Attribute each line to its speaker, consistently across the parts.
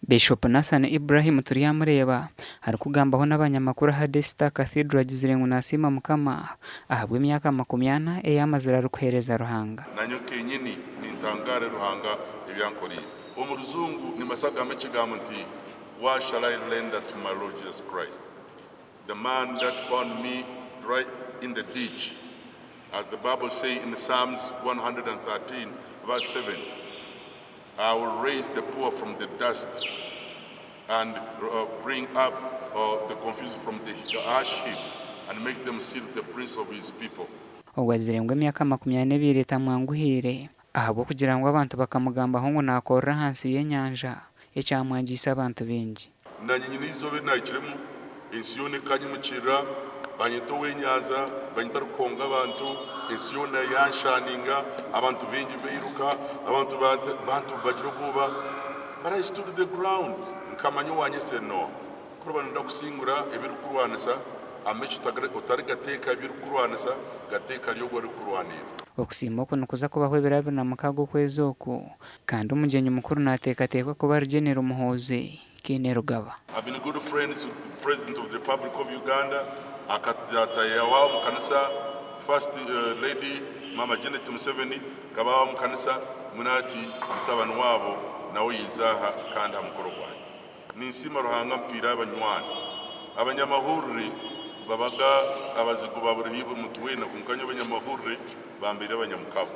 Speaker 1: Bishop Nassan Ibrahim Turyamureeba arikugambaho n'abanyamakuru aha Daystar Cathedral agizire ngu nasiima Mukama ahabw'emyaka 40 ei amazire arikuheereza Ruhanga.
Speaker 2: Nanyowe kenyini nintangaara Ruhanga ebi ankoreire. Omu Ruzungu nimbaasa kugamba ekigambo nti, What shall I render to my Lord Jesus Christ, the man that found me right in the ditch, as the Bible say in Psalms 113 verse 7, I will raise the poor from the dust and bring up the confused from the ash heap and make them sit with the prince of his people.
Speaker 1: Obwo agizire ngu emyaka 42 etamwanguhiire ahabw'okugira ngu abantu bakamugambaho ngu naakorera ahansi y'enyanja ekyamwangiise abantu baingi.
Speaker 2: Nanye nyine eizooba eri naahikiremu, ensi yoona ekanyimukirira, banyeta ow'enyanja, banyeta arikuhonga abantu, ensi yoona yanshaninga, abantu baingi bairuka, abantu bantu bagira obwoba, but I stood the ground, nkamanya owanyetsire n'oha. Ku orikuba noyenda kusingura ebirikukurwanisa, amaisho otarigateeka aha birikukurwanisa, gateeke ahari ogwo orikukurwanirira.
Speaker 1: Okusiima oku nikuza kubaho ebiro 26 okwezi oku kandi omugyenyi mukuru naateekateekwa kuba ari General Muhoozi Kainerugaba.
Speaker 2: I've been good friends with the President of the Republic of Uganda, akataayaho omu kanisa, First Lady Mama Janet Museveni akaba aho omu kanisa, mbwenu hati mutabani waabo nawe yaija aha kandi aha mukoro gwangye. Ninsiima Ruhanga ampiire abanywani. Abanyamahurire babaga abazigu ba buri haihi buri muntu weena, kwonka nyowe abanyamahurire bambaire abanyamukabo.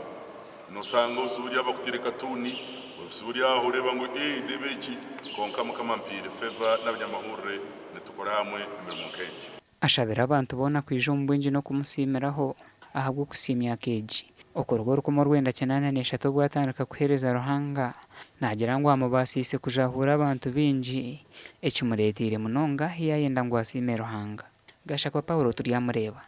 Speaker 2: Nosanga obuzibu buri aha bakuteire katuuni, obuzibu buri aho oreeba ngu ee reeba eki, kwonka Mukama ampiire favour n'abanyamahurire nitukora hamwe emirimo nk'egi.
Speaker 1: Ashabire abantu boona kwija omu bwingi n'okumusiimiraho ahabw'okusiima emyaka egi. Okuruga orukumi orwenda kinaana n'eshatu obu atandika kuheereza Ruhanga, naagira ngu amubaasiise kujahuura abantu baingi, ekimureeteire munonga yaayenda ngu asiime Ruhanga. Gashakwa Paulo Turyamureeba.